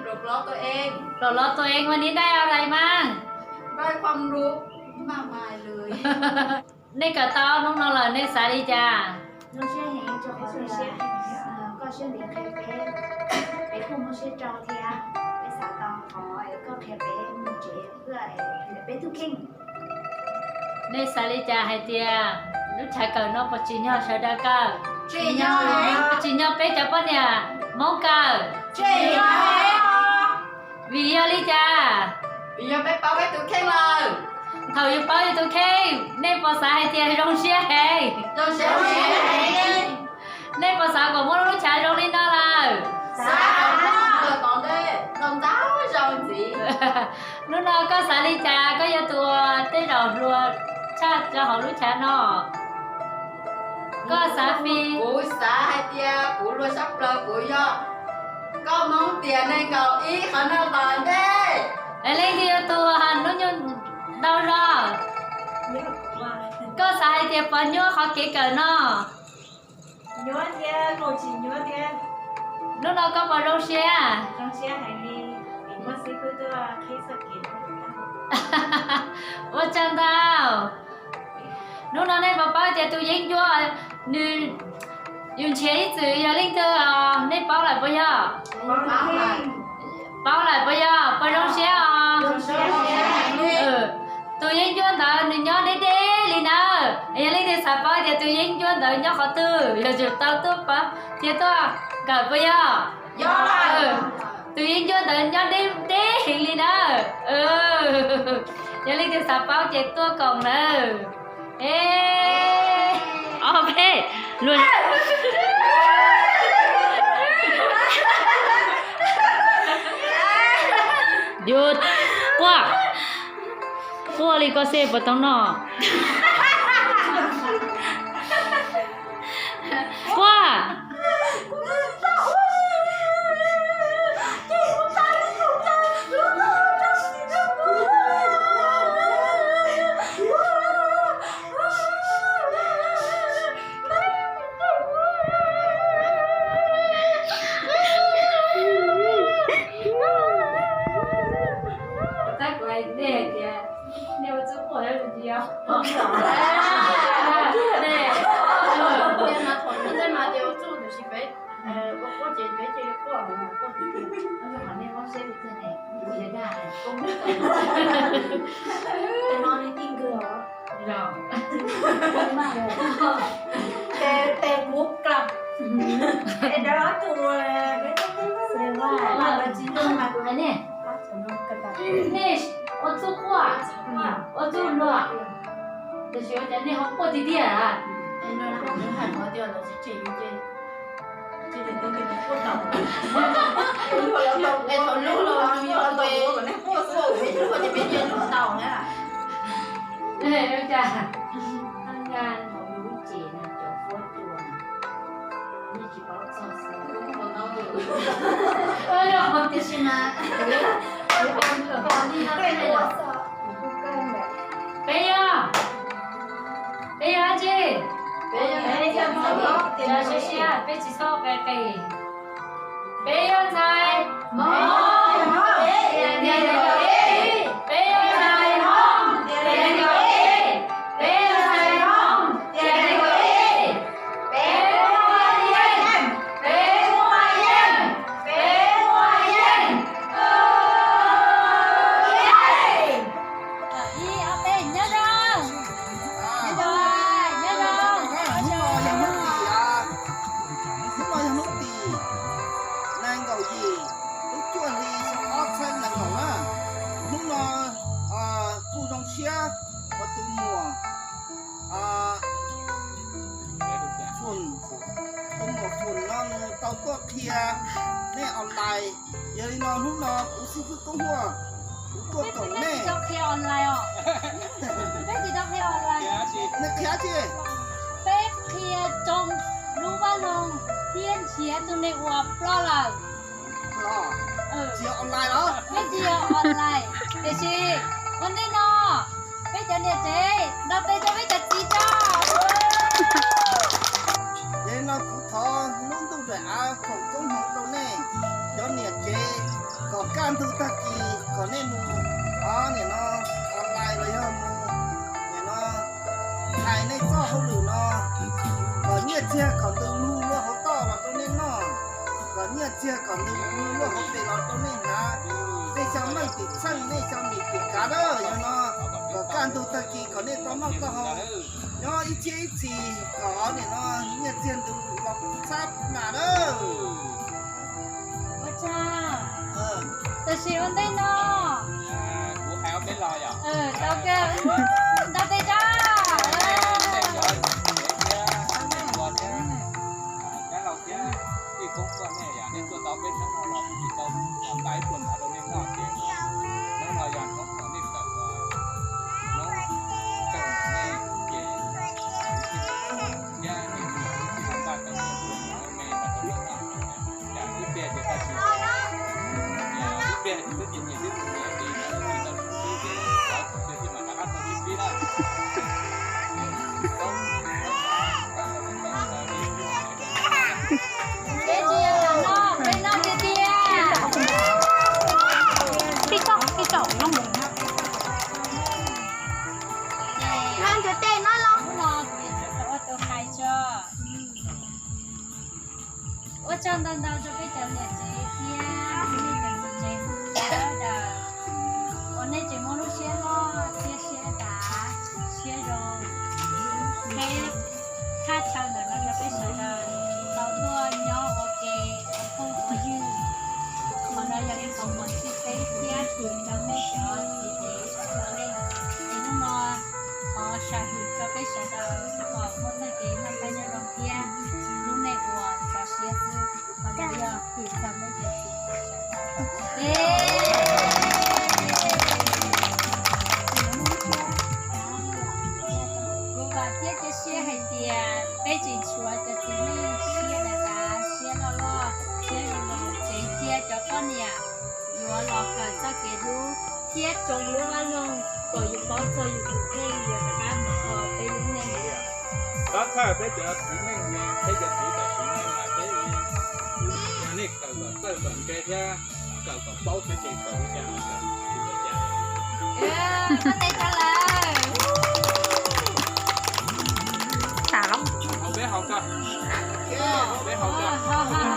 Los los tua ev mas nej dai ua dais mas. Nej kawm tau hnub no lawm nej xav li cas? Nej xav li cas hais tias lub chav kawm no puas tsim nyog sawv daws kawm? Puas tsim nyog peb cov poj niam Hmoob kawm? Vim yog li cas? Vim yog peb paub peb tus kheej lawm. Thaum yus paub yus tus kheej, nej puas xav hais tias zoo siab heev? Nej puas xav kom muaj lub chav zoo li no lawm? Hnub no koj xav li cas, koj yog tus uas tej zaum hluas tshaj rau hauv lub chav no? Koj xav fi. Kuv xav hais tias kuv hluas tshaj plaws kuv yog koj Hmoob tiam nees nkaum ib qhov no tom ntej. Es leej twg yog tus hnub nyoog ntau zog? Koj xav hais tias puas nyuaj qhov kev kawm no? Hnub no koj puas zoo siab? Ua tsaug ntau. Hnub no nej puas paub tias tus yeeb ncuab nws, yus nrhiav ib txwm yog leej twg os, nej paub lawm puas yog? Paub lawm puas yog? Puas zoo siab os? Tus yeeb ncuab ntawd nws nyob deb deb li nawb. Yog leej twg xav paub tias tus yeeb ncuab ntawd nyob qhov twg, yog tsum tau tuaj paub thiab tuaj kawm puas yog? Tus yeeb ncuab ntawd nyob deb deb heev li nawb. Yog leej twg xav paub ces tuaj koom nawb. Ob peb, luag, yus quaj, quaj li koj xwb puas tau noj? Quaj. Tab kuv hais nej hais tias nej ua txuj quaj tsis yog. Ua quaj ces peb cia li quaj, quaj tiag tiag. Qhov nej mob siab tiag tiag ne, kuv yog daj, koob tau. Tes no li tij nkawg os. Tes, tes kuv klaus. Es dawb ob tug, peb tsis tau mas kuv hais nej, nej ua txuj quaj, ua txuj luag, tiam sis ua cas nej ho quaj tiag tiag? Cas, nqa hauv yus lub cev no cov huab cua no, nej tsis paub txog xwb. Tiam sis mas peb yog, peb yog dab tsi? Peb tsis txhob qe qe. Peb yog ntxhais Hmoob, peb yog ntxhais Hmoob, peb yog ntxhais Hmoob, peb muaj yeej, peb muaj yeej, peb muaj yeej. Ib, ob, peb, nyob zoo. Nyob zoo, nyob zoo. Hnub no yog hnub tim, hnub no yog hnub tim nees nkaum yim lub cuaj hli xyoo ob txhiab nees nkaum na. Hnub no kuj zoo siab uas tus muam, tus muam Fum no nws tau tuaj qhia nej online. Yog li no hnub no kuv xib hwb Koob Huaj, kuv tuaj koom nej. Nej qhia dab tsi? Peb qhia tsoo lub vaj loog thiab nrhiav tus neeg uas ploj lawm. Tsis yog online los? Peb tsis yog online, tiam sis ua ntej no peb cov niam tsev nrog peb cov, peb cov txiv tso. Yog li no kuv thov lub ntuj nraim av foom koob hmoov rau nej cov niam tsev kom kaj ntug tag kis kom nej mus, o, nim no online los yog mus, nim no hais nej txoj hauj lwm no, kom nyiaj txiag kom ntws lug luaj hauv toj los rau nej noj, kom nyiaj txiag kom ntws lug luaj hauv pes los rau nej hnav. Nej xyov meej tim txheej, nej xyov ntim tim kav lawm, yog no kom kaj ntug tag kis kom nej tau noj tau haus, nyob ib txhiab ib txhis kom nim no nyiaj txiag ntws los txhab mas lawm. Ua tsaug. Tam sim ua ntej no, kuv hais ob peb lo yom. Tau kawg, ntau tes zog. Dab laug thiab tij koob tuaj nej yom, nej tuaj tau peb hnub no los kuv tsis tau nqa ib pluag mov rau nej noj ces hnub no yog hnub uas nej tawm, hnub tawm nej ces thiab nej tij koob nqa tau ib pluag mov me rau nej noj. Cas ib pliag ces tau tsis, cas ib pliag ces twb nyiam nyiam twb nyiam nyiam li no, tsis tau sib ces tau tsis tau sib mas rov qab tau sib pib na. Peb tsis yog no, peb noj tiag tiag. Peb tsis, peb tsis no. Noj ncuav tes no los. Hnub no kuv yuav tsum tau ua tus hais tso. Ua tsaug ntau ntau rau peb cov niam tsev thiab nej cov txiv tsev sawv daws uas nej tseem muaj lub siab loj thiab siab dav siab zoo, peb thaj chaw ntawm no rau peb sawv daws tau tuaj nyob ua ke ua phooj ua ywg. Qhov no yog ib qho uas txhij teb thiab hwm rau nej cov txiv tsev rau nej. Es hnub no thov sam hwm rau peb sawv daws kom muaj txoj kev noj qab nyob zoo thiab lub neej uas sov siab xwb. Qhov no yog hwm rau nej cov txiv tsev sawv daws. Kuv vam thiab cia siab hais tias peb tseem tshuav cov txiv neej siab dav dav, siab loj loj, siab zoo zoo tsev cia cov poj niam yuav los kawm txoj kev hlub thiab tsoo lub vaj loog kom yus paub txog yus tus kheej yuav rov qab mus kho peb lub neej. Tab txhawj peb cov txiv neej, peb cov txiv tam sim no mas peb yog nej kawm kom txawj kom ntse thiab kawm kom paub xwb ces kawm ua cas los kawm tsis ua cas. Koj teb rau lawm. Haus peb haus tso. Peb haus tso.